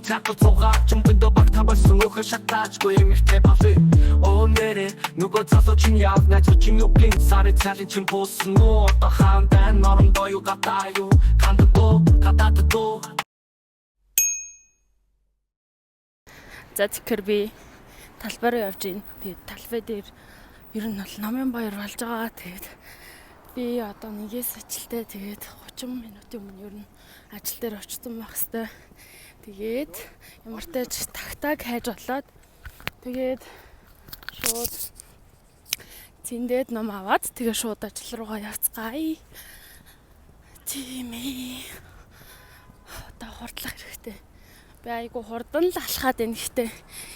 Цаатал цугаа чумбэндо багта болсон өхөр шатаачгүй эмэгтэй бали. Оо нэрэ нөгөө залуу чинь яв найз чинь юу гин сары цалин чинь буусан уу одоо хаан дан орондоо юу гадаа юу ханддуу гадааддуу. За, тэгэхээр би талбай руу явж байна. Тэгээд талбай дээр ер нь бол номын баяр болж байгаа. Тэгээд би одоо нэгээс ажилтай, тэгээд 30 минутын өмнө ер нь ажил дээр очсон байх хэвээр. Тэгээд ямар ч тач тагтааг хайж болоод тэгээд шууд зэндээд ном аваад тэгээ шууд ажил руугаа явцгаая. Тийм ээ. Одоо хурдлах хэрэгтэй. Би айгу хурдан л алхаад байна, гэхдээ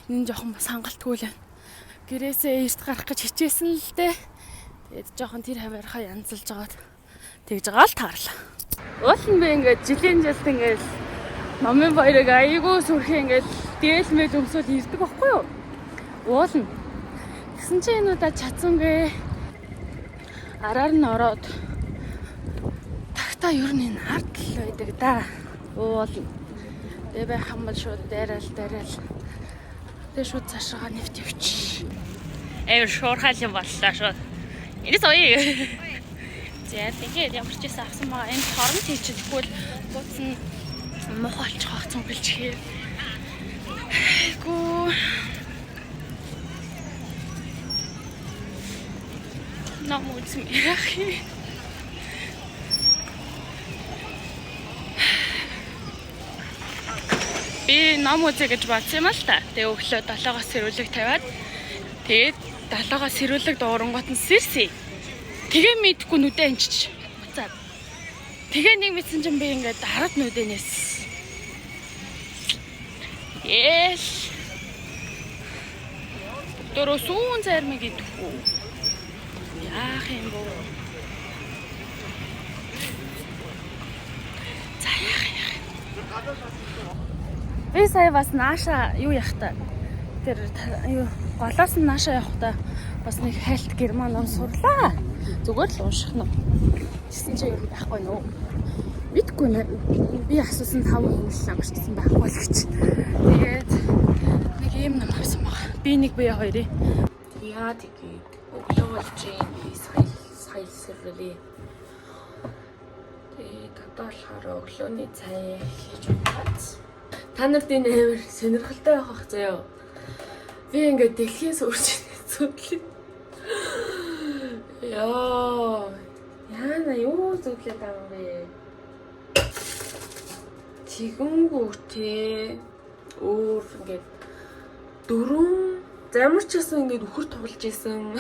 энэ нь жоохон бас хангалтгүй л байна. Гэрээсээ эрт гарах гэж хичээсэн л дээ. Тэгээд жоохон тэр хаваархаа янзалж агаад тэгж байгаа л таарлаа. Уул нь би ингээд жилийн жилд ингээд номын баярыг айгу сүрхий ингээд дээл мэл өмсөөл ирдэг байхгүй юу? Уул нь. Тэгсэн чинь энэ удаа чадсангүй. Араар нь ороод тагтаа ер нь энэ ард л байдаг да. Уул нь. Тэгээ байх юм бол шууд дайраал дайраал. Тэгээ шууд цаашаа нэвт явчих. Эвэр шуурхайл юм боллоо шууд. Энэс оё. За, тэгээд ямар ч байсан авсан байгаа. Энэ торон тийчэхгүй л бууц нь муухай болчих واخ цүнгэлж хээ. Айгуу. Ном үзм ярах юм. Би ном үзье гэж бодсон юм л та. Тэгээ өглөө 7-оос сэрүүлэг тавиад, тэгээд 7-оос сэрүүлэг дуурангуут нь сэрсэ. Тэгээ мэдхгүй нүдэ анчиж буцаад. Тэгээ нэг мэдсэн чинь би ингээд ард нүдэ нээс. Ээл. Дөрөө сүүн зармиг идэхгүй. Яах юм бо? За, яах яах. Би сая бас нааша юу явах та, тэр юу голоос нь нааша явах та бас нэг хайлт герман ном сурлаа. Зүгээр л унших ном. Тэгсэн чинь ер нь байхгүй нөө. Мэдгүй нэ. Би асуусан 5 хүн л амарчсан байхгүй л гэж. Тэгээд нэг ийм ном авсан байгаа. Би нэг би хоёрын. Яа, тэгээд өглөө болж байна. Би сая сая сэрлээ. Тэгээд одоо болохоор өглөөний цай хийж унтаад. Та нарт энэ амар сонирхолтой байх бах заяа. Би ингээд дэлхийн сүрч зүтлээ. Яа. Яана юу зүтлээд байгаа юм бэ? Тэгэнгүүтээ өөр ингээд дөрөв замар ч гэсэн ингээд үхэр тоглож исэн.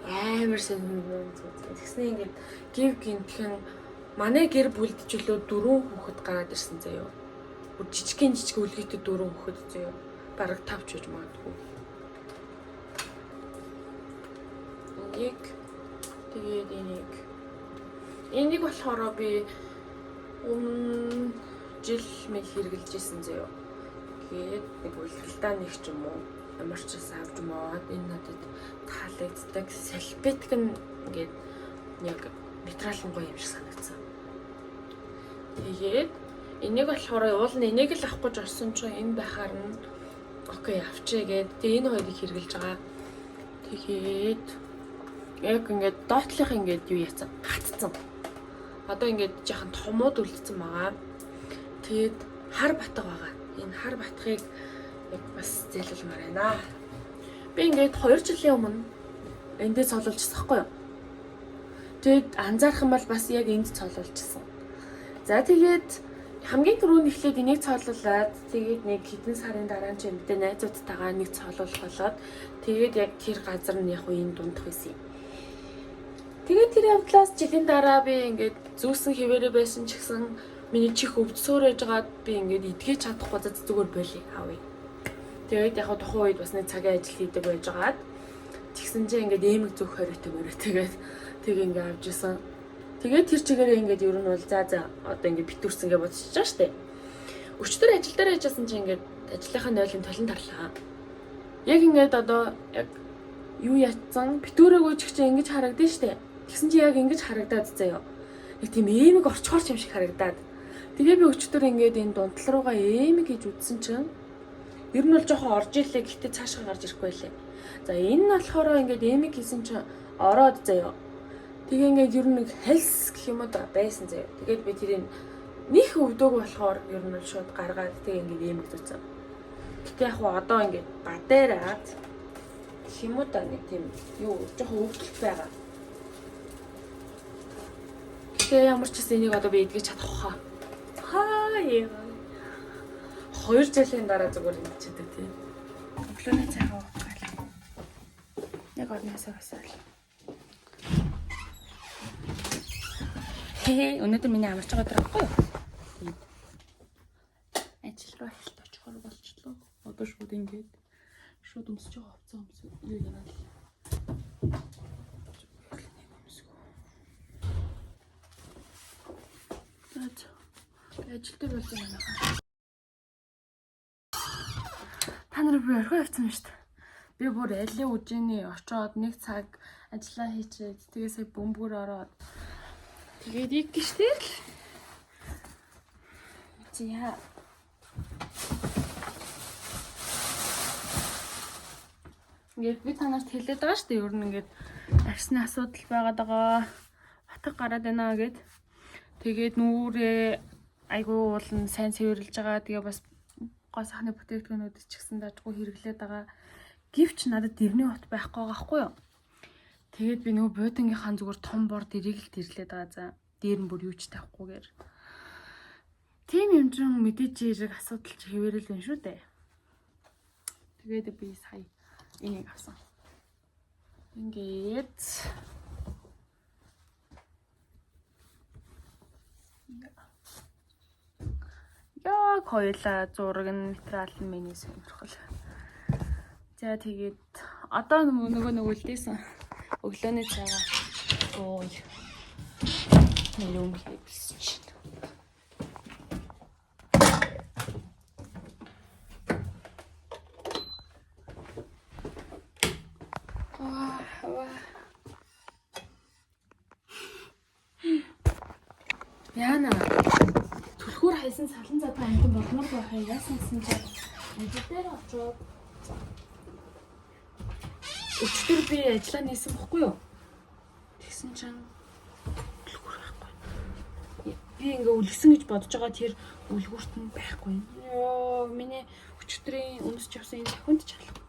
Амар сонирхолтой юм зүг. Тэгснэ ингээд гів гинтхэн манай гэр бүлд чөлөө дөрөв хүүхэд гараад ирсэн заяо. Бүр жижигхэн жижиг үлгээтэй дөрөв хүүхэд заяо. Бараг тавч гэж магадгүй. Энийг, тэгээд энийг. Энийг болохоор би өмнө жил мэл хэрэглэж исэн заяо. Тэгээд нэг улиралдаа нэг ч юм уу ямар ч байсан авч маад энэ надад таалагддаг. Салфетик нь ингээд яг материал нь гоё юм шиг санагдсан. Тэгээд энийг болохоор уул нь энийг л авах гэж орсон чинь энэ байхаар нь okay, авчээ гээд тэгээ энэ хоёрыг хэрэглэж байгаа. Тэгээд яг ингээд доотлох ингээд юу яцсан, хатцсан. Одоо ингээд жаахан томууд үлдсэн байгаа. Тэгээд хар батга байгаа. Энэ хар батгыг яг бас зээлүүлмээр байна. Би ингээд 2 жилийн өмнө эндээ цоолуулчихсан хгүй юу? Тэгээд анзаарах юм бол бас яг энд цоолуулчихсан. За, тэгээд хамгийн түрүүнд эхлээд энийг цоолуулад, тэгээд нэг хэдэн сарын дараа нь ч юм мэдээ найзуудтайгаа нэг цоолуулах болоод, тэгээд яг тэр газар нь яг энэ дундах байсан юм. Тэгээд тэр явдлаас жилийн дараа би ингээд зүүсэн хэвээрээ байсан ч гэсэн миний чих өвдсөөр байжгаад би ингээд идгээ чадахгүй, за зүгээр болий авъя. Тэгээд яг тухайн үед бас нэг цагийн ажил хийдэг байжгаад тэгсэн чинь ингээд эмэг зүг хориотой мөрөө тэгээд тэг ингээд авч исэн. Тэгээд тэр чигээрээ ингээд ер нь бол за за одоо ингээд битүүрсэн гэж бодчихж байгаа штэ. Өчтөр ажил дээр ажилласан чинь ингээд ажлынхаа нойлын толон тарлаа. Яг ингээд одоо яг юу ятсан битүүрээгүй ч чинь ингэж харагдана штэ. Тэгсэн чинь яг ингэж харагдаад заяа. Нэг тийм эмэг орчхоор юм шиг харагдаад. Тэгээ би өчтөр ингээд энэ дунтал руугаа эмэг гэж үзсэн чинь ер нь бол жоохон орж илээ, гэхдээ цаашаа гарч ирэхгүй байлээ. За, энэ нь болохоор ингээд эмэг хийсэн чинь ороод заяа. Тэгээ ингээд ер нь нэг хальс гэх юм уу да байсан заяа. Тэгээд би тэрийг нэх өвдөг болохоор ер нь шууд гаргаад тэгээ ингээд эмэг зүтсэн. Гэтэ яг хуу одоо ингээд бадаараад гэх юм уу да нэг тийм юу жоохон өвдөлт байгаа. Гэтэ ямар ч гэсэн энийг одоо би эдгэж чадах хаа. Хаа яа. 2 жилийн дараа зүгээр ингэчихдээ тийм. Өглөөний цайгаа уух гал. Яг орноосоо басаал. Хээ, өнөөдөр миний амарч байгаа өдөр байхгүй юу? Тэгээд ажил руу эхэлт очихоор болчлоо. Одоо шууд ингээд шууд өмсөж байгаа хувцас өмсөө юу яана л. Нэг өмсгөө. За, ажил дээр болсон юм байна. Та нар би орхио явцсан юм шүү дээ. Би бүр алин үжиний очоод нэг цаг ажиллаа хийчээд тэгээ сая бөмбөгөр ороод тэгээд иг гişтэй л. Чи яа. Ингээд би та нарт хэлээд байгаа шүү дээ. Ер нь ингээд арсны асуудал байгаад байгаа. Батг гараад байна гэд. Тэгээд нүрээ айгүй уулын сайн цэвэрлж байгаа. Тэгээ бас гоо сайхны бүтээгдэхүүнүүд ч гэсэн дажгүй хэрэглээд байгаа. Гэвч надад дэрний хот байхгүй байгаа хгүй юу? Тэгээд би нөгөө буудангийн зүгээр том бор дэрийг л дэрлээд байгаа за. Дээр нь бүр юу ч тавихгүйгээр. Тийм хэмжин мэдээж хэрэг асуудал чи хэвээрэл байна шүү дээ. Тэгээд би сая энийг авсан. Ингээд яг хоёлаа зураг нь материал нь миний сонирхол. За, тэгээд одоо нөгөө нэг үлдээсэн өглөөний цайгаа ууя. Нэр өмнө бэлсэн чинь. Ваа, ваа. Яна. Түлхүүр хайсан салан задгаа амтан болмоор байх юм. Яасан гэсэн чинь ажил дээр очоод Өчтөр би ажиллаа нээсэн бохгүй юу? Тэгсэн чинь үлгүр байхгүй. Би ингээ үлгсэн гэж бодож байгаа тэр үлгүрт нь байхгүй. Йоо, миний өчтөрийн өмсч явсан энэ цахиунд ч алга.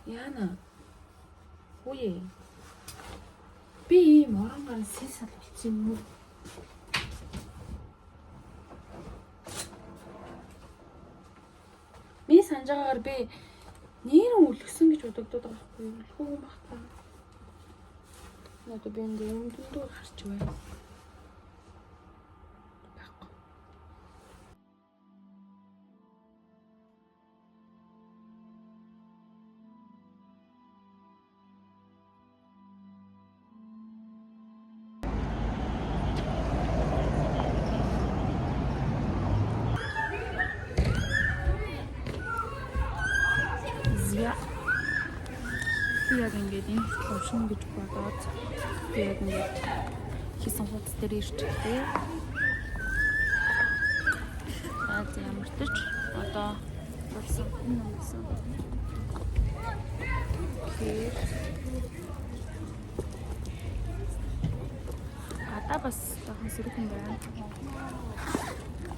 Яна. Үе. Би ийм орон гарын сэл сал болчихсон юм уу? Миний санаж байгаагаар би нэрэн үлгсэн гэж бодогдоод байгаа байхгүй юу? Үлэхгүй юм бах та. Одоо би ингээ өмдөндөө харч байна. Байхгүй. Зя. Би яг ингээд энэ хүртэл уншина гэж бодоод би яг ингээд хийсэн хуудас дээр ирчихлээ. За, ямар ч тач одоо болсон энэ болсон. Тэгэхээр гадаа бас жоохон сэрүүхэн байна.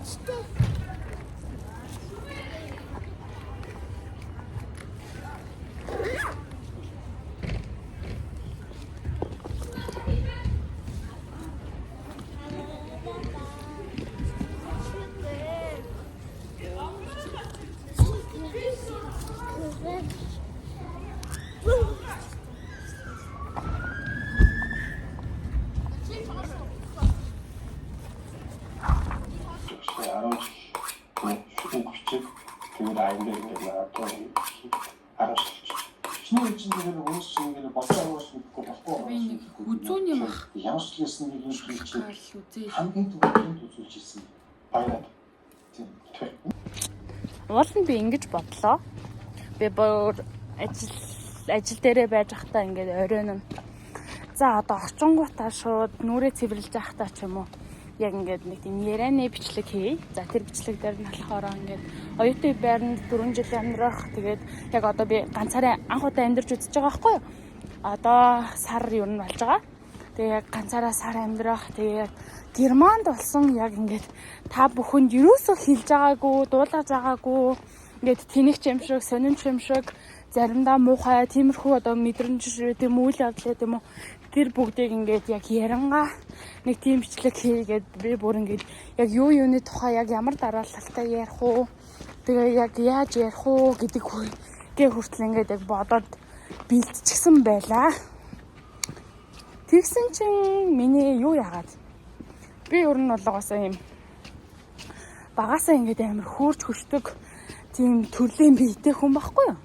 Жишээ 10 жил шүтэн бичиг тэгээд аян дээр ингээд магадгүй 10 жил. Чиний чинь тэр хүмүүс чинь ингээд боцоо хүмүүс мэдэхгүй болохгүй. Би нэг хүзүүний мах Ямар ч лсэн нэг юм шиг чи гал үзээ. хамгийн түрүүнд үзүүлж ирсэн. Баяраад. Тийм. Уул нь би ингэж бодлоо. Би бүр ажил дээрээ байж байхдаа ингээд оройн нь За одоо орчингуудаа шууд нүрээ цэвэрлж байхдаа ч юм уу яг ингээд нэг тийм ярианы бичлэг хий. За тэр бичлэг дээр нь болохоор ингээд оюутны байранд 4 жил амьдрах. Тэгээд яг одоо би ганцаараа анх удаа амьдарч үзэж байгаа байхгүй юу? Одоо сар ер нь болж байгаа. Тэгээ яг ганцаараа сар амьдрах. Тэгээ яг Германд болсон яг ингээд та бүхэнд юусоо хэлж байгаагүй, дуулгаж байгаагүй ингээд тэнэгч юм шиг, сонинч юм шиг заримдаа муухай, тиймэрхүү одоо мэдрэмж тийм үйл явдал тийм үү тэр бүгдийг ингээд яг ярангаа нэг тийм бичлэг хийгээд би бүр ингээд яг юу юуны тухай яг ямар дараалалтай ярих уу тэгээ яг яаж ярих уу гэдэг гээ хүртэл ингээд яг бодоод бэлтчихсэн байлаа. Тэгсэн чинь миний юу яагаад би ер нь болгоосоо юм багасаа ингээд амар хөөрч хөшдөг тийм төрлийн биетэй хүн байхгүй юу?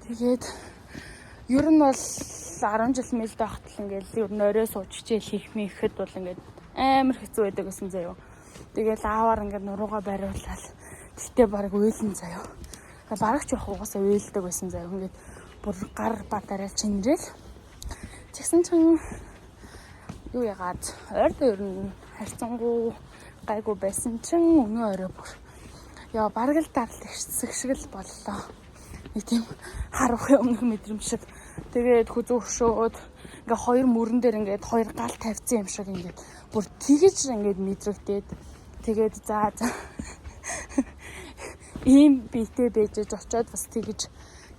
Тэгээд ер нь бол 10 жил мэлд байхад л ингээд ер нь орой сууж хичээл хийх мэхэд бол ингээд амар хэцүү байдаг гэсэн заяо. Тэгэл аавар ингээд нуруугаа бариулаад тэгтээ баг уйлан заяо. Бараг ч явах угаасаа уйлдаг байсан заяо. Ингээд бүр гар бадараа чинрээл. Тэгсэн чинь юу ягаад ойр дээр нь харьцангуй гайгүй байсан чинь өнөө орой бүр яа бараг л дарал ихсэх шиг л боллоо. Нэг тийм харах өмнөх мэдрэмж шиг. Тэгээд хүзүү хөшөөд ингээ хоёр мөрөн дээр ингээд хоёр гал тавьсан юм шиг ингээд бүр тэгэж ингээд мэдрэгдээд тэгээд за за ийм биетэй бэжэж очиод бас тэгэж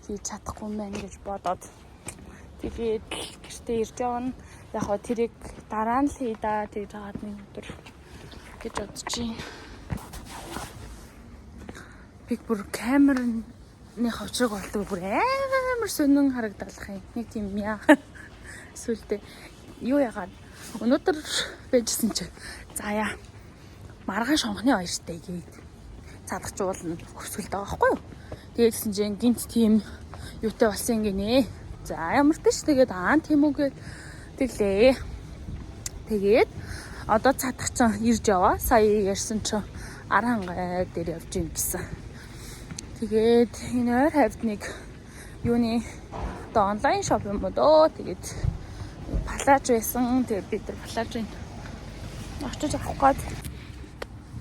хийж чадахгүй юм байна гэж бодоод тэгээд гэртээ ирж явна. Яг хоо тэрийг дараа нь л хий да тэгж хагаад нэг өдөр гэж бодож байна. Би бүр камерны ховчрог болдог бүр амар сонин харагдалах юм. Нэг тийм яа. Сүлдээ юу яагаад өнөөдөр байжсэн чи за яа маргааш хонхны баяртай гээд цаадах жуулна хөвсгөлд байгаа байхгүй юу? Тэгэлсэн чинь гинт тийм юутай болсон гинэ. За ямар ч тийш тэгээд аа тийм үү гээд тэглээ. Тэгээд одоо цаадах чинь ирж яваа. Сая ярьсан чинь 10 хангай дээр явж ийн гэсэн. Тэгээд энэ ойр хавьд нэг юуны одоо онлайн shop юм уу дөө. Тэгээд палаж байсан. Тэгээд бид нар палажыг очиж авах гээд.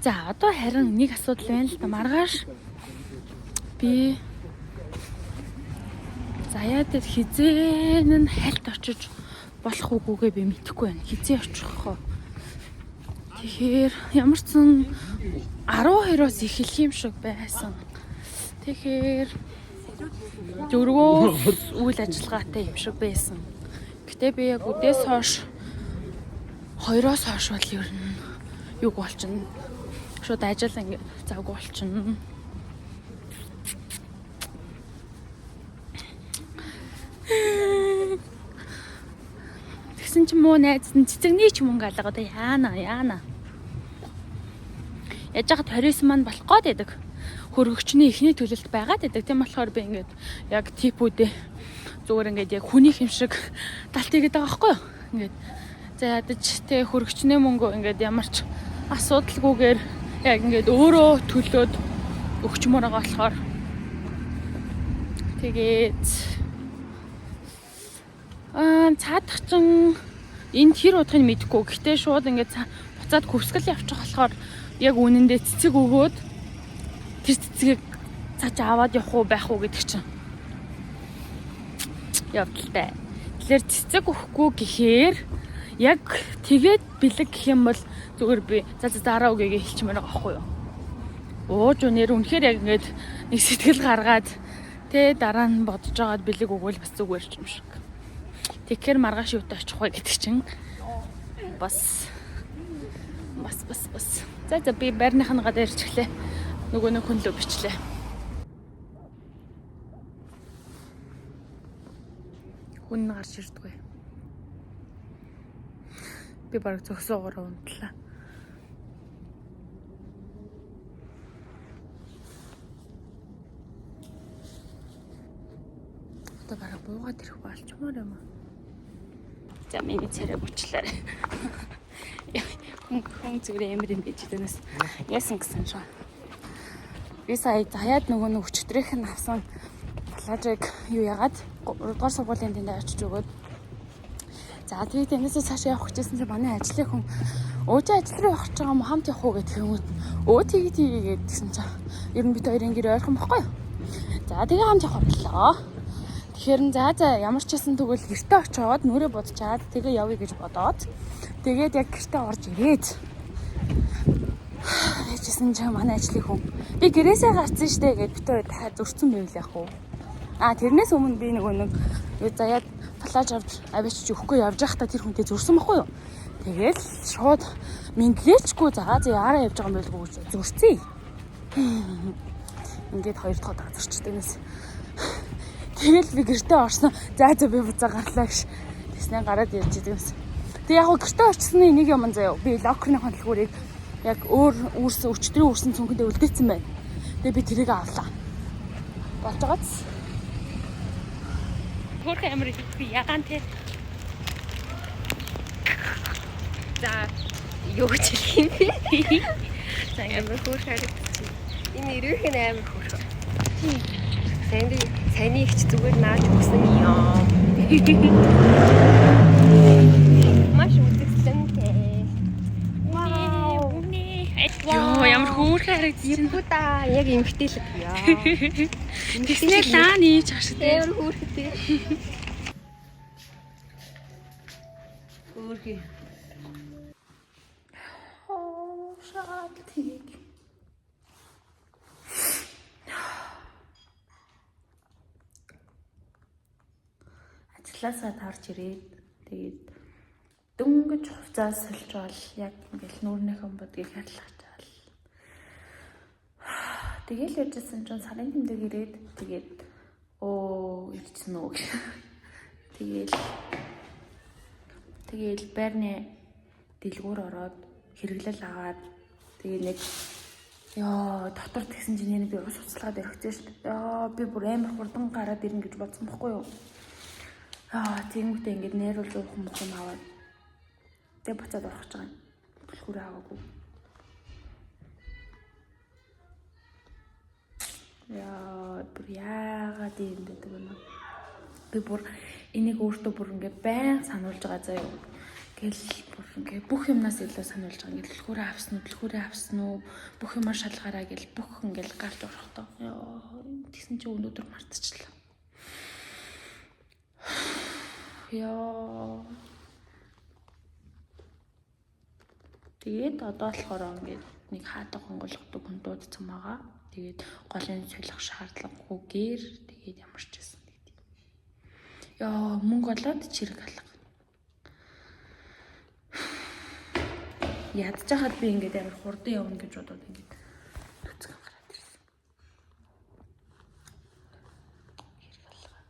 За одоо харин нэг асуудал байна л да. Маргааш би заяа дээр хизээн нь хальт очиж болох үгүйгээ би мэдэхгүй байна. Хизээ очих вэ? Тэгэхээр ямар ч сан 12-оос эхэлэх юм шиг байсан. Тэгэхээр дөрвөөс үйл ажиллагаатай юм шиг байсан. Гэтэ би яг үдээс хойш 2-оос хойш бол ер нь юг болчихно. Шууд ажил ингээд завгүй болчихно. Тэгсэн чинь муу найз нь цэцэгний ч мөнгө алга одоо яана яана. Яаж яхад 29 маань болох гээд байдаг. Хөргөгчний эхний төлөлт байгаад байдаг. Тийм болохоор би ингээд яг типүүдээ зүгээр ингээд яг хүний юм шиг талт хийгээд байгаа байхгүй юу? Ингээд за ядаж тэ хөргөгчний мөнгө ингээд ямар ч асуудалгүйгээр яг ингээд өөрөө төлөөд өгчмөр байгаа болохоор тэгээд цаадах чин энд хэр удахыг мэдэхгүй. Гэхдээ шууд ингээд буцаад хөвсгөл явчих болохоор яг үнэндээ цэцэг өгөөд тэр цэцгийг цааш аваад явах уу байх уу гэдэг чинь явдалтай. Тэгэхээр цэцэг өгөхгүй гэхээр яг тэгээд бэлэг гэх юм бол зүгээр би за за дараа үгээгээ хэлчмээр байгаа байхгүй юу. Ууж үнээр үнэхээр яг ингээд нэг сэтгэл гаргаад тэ дараа нь бодож байгаад бэлэг өгвөл бас зүгээр юм шиг. Тэгэхээр маргааш юутай очих вэ гэдэг чинь бас бас бас бас. За за би байрных нь гадаа ирчихлээ. Нөгөө нэг хүн лөө бичлээ. Хүн нь гарч ирдгүй. Би бараг зөксөөгөөр унтлаа. Одоо бараг буугаад ирэх болчмоор юм аа. За миний царай гучлаарай. Хүн зүгээр амар юм гэж дэнэс яасан гэсэн шоо. Би сая заяад нөгөө нэг өчтөрийнх нь авсан плажыг юу яагаад 3 дугаар сургуулийн тэнд очиж өгөөд За тэгээд энэсээ цаашаа явах гэжсэн чинь манай ажлын хүн өөжөө ажил руу явах гэж байгаа юм хамт явах уу гэх юм. Өө тгий тгий гэдгсэн чинь ер нь бид хоёрын гэр ойрхон бохгүй юу? За тэгээ хамт явах боллоо. Тэгэхээр нь за за ямар ч байсан тэгвэл гэртээ очиод нүрээ будчаад тэгээ явъя гэж бодоод тэгээд яг гэртээ орж ирээд яжсэн чинь манай ажлын хүн би гэрээсээ гарцсан штэ гэд бид хоёр дахиад зөрчсөн байвал яах вэ? А тэрнээс өмнө би нөгөө нэг юу заяад плаж авч авчиж өгөхгүй явж байхдаа тэр хүнтэй зөрсөн бохгүй юу? Тэгэл шууд мэдлээчгүй за за яараа явж байгаа юм байлгүй гэж зөрцөө. Ингээд хоёр дахь удаа зөрчдөг юмс. Тэгэл би гэртээ орсон. За за би буцаа гарлаа гэж. Тэснэ гараад ярьж идэг юмс. Тэг яг гоо гэртээ очсны нэг юм заяа. Би локерныхон дэлгүүрийг яг өөр үүрсэн өчтөрийн үүрсэн цүнхэндээ үлдээсэн байна. Тэгээ би тэрийг авлаа. Болж байгааз. Хөөрхөн амар их би ягаан те. За юу гэж хэлэх юм бэ? За ингээд Амар хөөрхөн харагдчих. Энэ эрүүх нь амар хөөрхөн. Тийм. Сайн би саяны ихч зүгээр нааж өгсөн юм. Маш үзэсгэлэнтэй. Вау. Йоо ямар хөөрхөн харагдчих. Юу та яг эмхтэлэг яа. Тэгснэ лаа нээвч хашдаг. Амар хөөрхөтэй. Хөөрхөн. Оо шаардлагыг. Ажлаасаа таарч ирээд тэгээд дөнгөж хувцас сольжвол яг ингээл нүүрнийхэн будгийг харлахчаал. Тэгэл яжсэн чинь сарын тэмдэг ирээд тэгээд оо ирсэн үү гэх. Тэгэл тэгэл байрны дэлгүүр ороод хэрэглэл аваад тэгээ нэг ёо дотор тэгсэн чинь нэр би ус уцалгаад орхисон шүү дээ. Ёо би бүр амар хурдан гараад ирнэ гэж бодсон бохгүй юу? Аа тэгэнгүүтээ ингээд нейрол уух мөх юм аваад тэгээ буцаад орох гэж байгаа юм. Түлхүүр аваагүй. Яа бүр яагаад юм бэ гэдэг юм. Би бүр энийг өөртөө бүр ингээд байн сануулж байгаа заяа. Гэл бүр ингээд бүх юмнаас илүү сануулж байгаа. Ингээд түлхүүрээ авсан уу, түлхүүрээ авсан уу, бүх юмар шалгаараа гэл бүх ингээд гарч орохдоо. Яа тэгсэн чи өнөөдөр мартчихлаа. Яа. Тэгээд одоо болохоор ингээд нэг хаатга онгойлгодог хүн дуудсан байгаа. Тэгээд голын солих шаардлагагүйгээр тэгээд ямар ч байсан гэдэг. Яа, мөнгө олоод чирэг алга. Ядчихад би ингээд амар хурдан явна гэж бодоод ингээд нүцгэн гараад ирсэн. Хэрэг алга.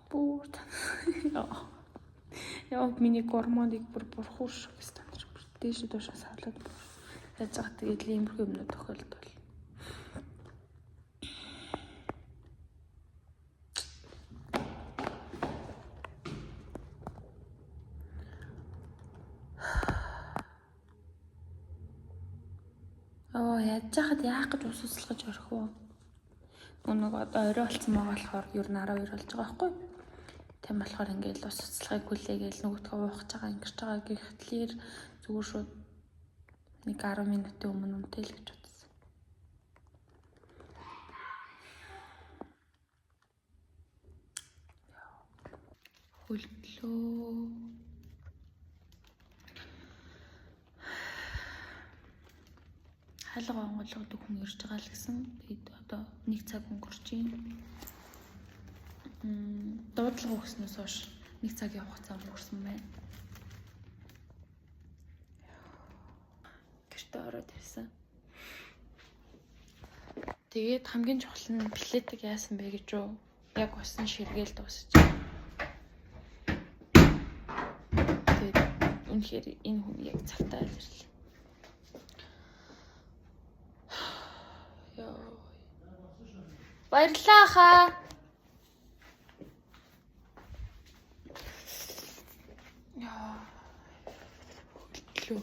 Бүр Яа. Яа, миний гормоныг бүр бурхур шиг стандар бүр дээш доошоо савлаад бүр яаж байгаа тэгээд л иймэрхүү юмнууд тохиолдвол. Оо, яаж яхад яах гэж ус услгаж орхив вэ? Нэг одоо орой болцсон байгаа болохоор ер нь 12 болж байгаа байхгүй юу? Тийм болохоор ингээл ус цэцлэгийг хүлээгээл нөгөөдхөө уух гэж байгаа ингэж байгаа гэхтлэр зүгээр шууд нэг 10 минутын өмнө үнэтэй л гэж бодсон. Хөлтлөө. Хаалга онгойлгодог хүн ирж байгаа л гэсэн. Тэгээд одоо нэг цаг өнгөрч байна. Дуудлага өгснөөс хойш нэг цагийн хугацаа өнгөрсөн байна. Гэртээ ороод ирсэн. Тэгээд хамгийн чухал нь плетик яасан бэ гэж юу? Яг усан ширгээл дуусч. Тэгээд үнэхээр энэ хүн яг цагтаа ирлээ. Йоо. Баярлалаа хаа. Яа. Хөдлөө.